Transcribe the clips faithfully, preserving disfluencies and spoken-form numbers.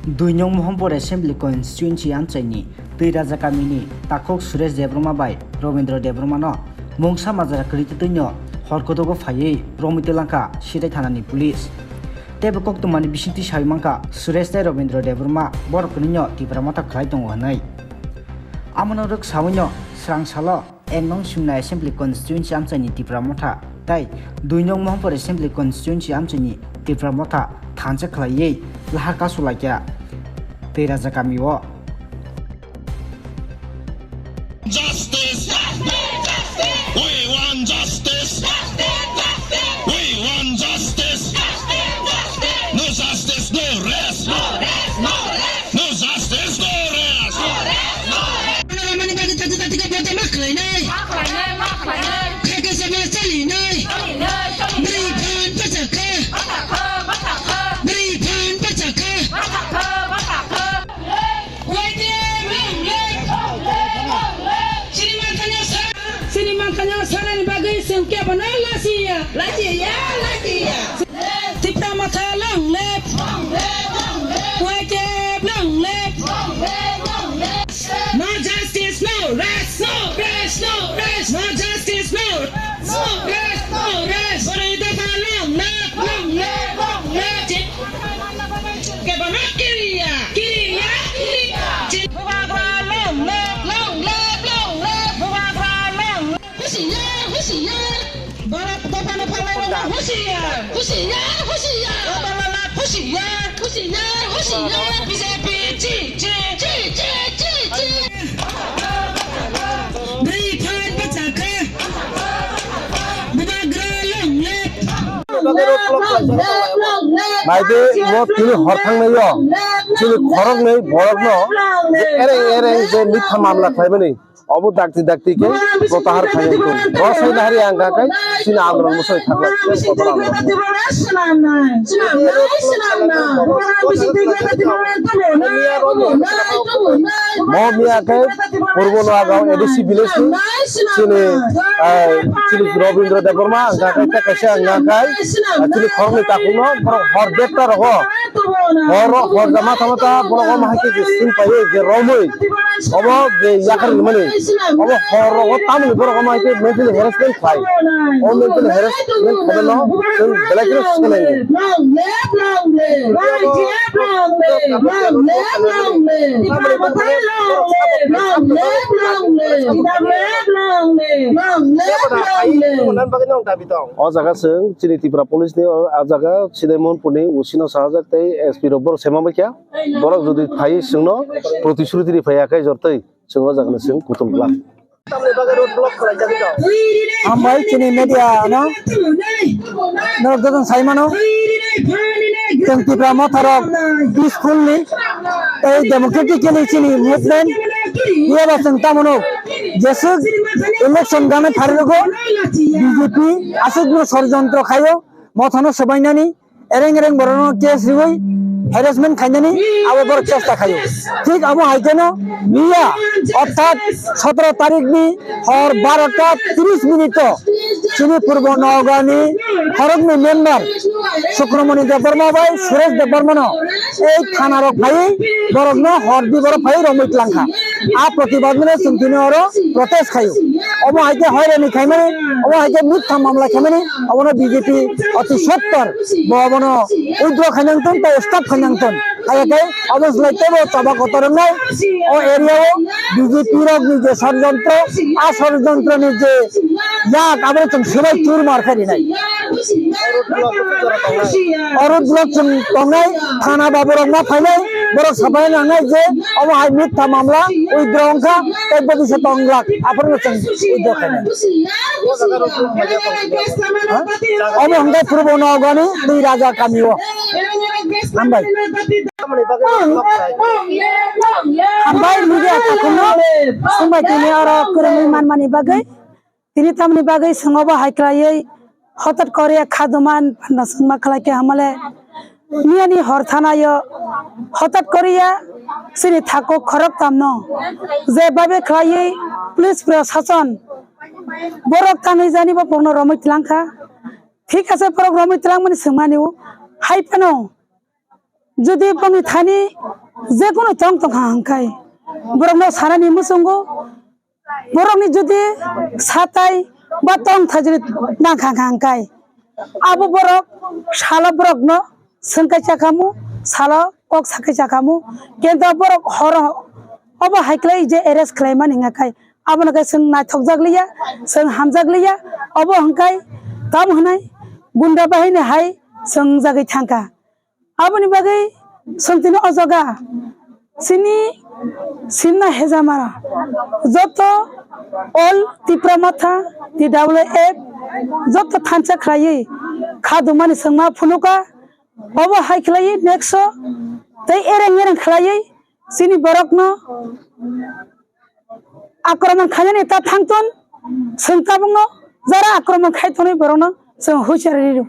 Dui nong Mohampur Assembly Constituency amchaini Twi Raja kamini takhuk Suresh Debbarma bai Robindra Debbarmano mungsa majra kwrwi twino hor kotogo phaiwi romwi twlangkha Sitai thanani police. Teibo koktwmani bisingtwi sawi mankha Suresh tei Robindra Debbarma borok kwnwino Tipra Motha khlai tongo hwnwi. Amono rwk sawino srang salo ek nong Simna Assembly Constituency amchaini Tipra Motha tei dui nong Mohampur Assembly Constituency amchaini Tipra Motha thansa khlaiwi lahar kasulaikha Twi Raja kamio. Justice! We want justice! We want justice! No justice, no rest! No justice, no rest! Mani bagi tadi tadi ka bota maklai nai. Kaka sama sali nai. Beri phan pachaka. Beri phan pachaka. Wai de long live. Sini mangkanya sa-, sini mangkanya sarani bagwi sengke bono lasiya. Lasiya, lasiya. Tipra Motha long live. Long live, long live. Long live, long live. No justice, no rest. No rest, no rest. No justice, no rest. No rest, no rest. Boroi dopha long live, long live, long live. Kebama kiriya, kiriya, kiriya. Bubagra long live, long live, long live. Bubagra long live. Husiar, husiar. Borok dophano phalnai rokno husiar. Husiar, husiar. Dophano husiar. Husiar, husiar. B J P chi, chi, chi, chi, chi, chi. Bwrwi phan bwchakha. Bubagra long live. Naidi, bo tini hor thangnaio chini khoroknwi borokno ereng ereng je mitha mamla khlaimani. Obo dakti dakti khe protahar khaina tong. Rosai nahari ang kha khai chini andolon bwsai thangla khe kotor andolon. Mo miya khe Purbo Noagaon A D C village ni chini, eh, chini Robindra Debbarma ang kha khai tei kaisa ang kha khai, eh, chini khoroknwi takhukno borok hor debta rogo. Hor, hor jama tama ta borok omo hai khe je sing pai je romwi. Obo je yakar ni mani. Obo hor rogo tamni borok omo hai khe mentally harassment khlai. O mentally harassment khaina no chwng belai kheno seleng. Long live, long live. Long live, long live. Long live, long live. Tipra Motha long live. Long live, long live. Tipra Motha long live. Long live, long live. O jaga chwng chini Tripura Police ni o jaga Sidai Mohanpur ni O C no sahajak tei S P rok borok sema bai kha. Borok jodi phai chwngno protisruti ri phai ya khe jortoi chwng o jaga no chwng kutung glak. Hambai chini media no norok joto sai mano. Chwng Tipra Motha rok peacefully tei democratically chini movement yaba chwng tamo no jeswk election gana phari rogo B J P aswk no sorojontro khaio Motha no swbainani. Ereng ereng borokno case riwi harassment khainani abo borok chesta khaio. Thik abo hai kheno miya orthat sotoro tarikni hor barota tris minute o chini Purbo Nogaoni khoroknwi member Sukramoni Debbarma bai Suresh Debbarmano ei thana rok phaiwi borokno hor di borok phaiwi romwi twlangkha. A protibad no chwng tini oro protest khaio. Omo hai khe hoirani khaimani, omo hai khe mitha mamla khaimani, obono B J P oti sottor bo obono withdraw khainang tong tei stop khainang tong. Haiya khe obo slai teibo choba kotor wngnai o area o B J P rok ni je sorojontro, a sorojontro ni je yak abo chwng swbai churmar khe rinai. Oro block chwng tongnai, thana babu rok ma phainai, borok sabai nangnai je omo hai mitha mamla withdraw wngkha, tei bobiswt tonglak, aphuru chwng withdraw khainai. Ha? Omo hwnkhe Purbo Nogaoni Twi Raja kamio. Hambai. Hambai media takhukno swngbai tini oro kwrwngwi manmani bagwi. Tini tamni bagwi chwng obo hai khlaiwi hotat koriya kha duman panda chwngma khlai khe hamale miyani hor thanaio hotat koriya chini thakhuk khoroktamno je babe khlaiwi police prashason borok tangwi jani bo bokno romwi twlangkha. Thik ase borok romwi twlangmani swngmani o hai phano jodi bongni thani jekunu tong tongkha hwnkhai, borokno sanani muchungo, borokni jodi satai ba tong thajri nangkha hwnkhai, abo borok salo borokno swngkai chakhamu, salo kok sakai chakhamu, kento borok horo obo hai khlai je arrest khlaimani hwnkhai, abono khe chwng naithokjak liya, chwng hamjak liya, obo hwnkhai tamo hwnai gunda bahini hai chwng jagwi thangkha. Aboni bagwi chwng tini o jaga chini simna hejamara joto all Tipra Motha, T W F, joto thansa khlaiwi kha dumani chwngma phunukha. Obo hai khlaiwi next o tei ereng ereng khlaiwi chini borokno akromon khainani ta thangthun, chwng tabukno jara akromon khai tonwi borokno chwng huichar rw.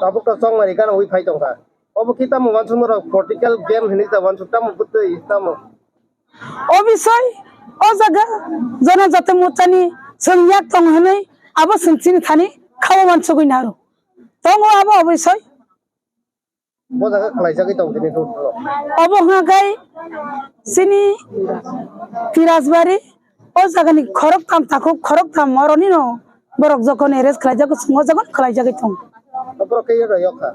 Tabuk to chongmani gana ui phai tongkha. Obo khe tamo wansukma rok political game hinwi ta wansuk tamo bwtwi tamo. O bisoi o jaga Jonojati Morchani chwng yak tong hinwi abo chwng chini thani kha o wansugwi naro. Tongo abo o bisoi. Bo jaga khlaijagwi tong tini dudlo. Obo hwnkhai chini Tirajbari o jagani khoroktham takhuk khoroktham oroni no borok jokon arrest khlaijak chwng o jaga khlaijagwi tong. Borok khe yoro yokha.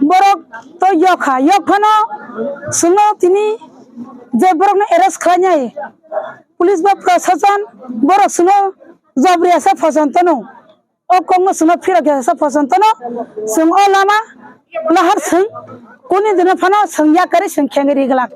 Borok to yokha, yokphano chwngno tini je borokno arrest khlainai police ba prosason borok chwngno jobri asa phoson tono. O kokno chwngno phirok ya sa phoson tono chwng o lama lahar chwng kuni dino phano chwng yakari chwng khengri glak.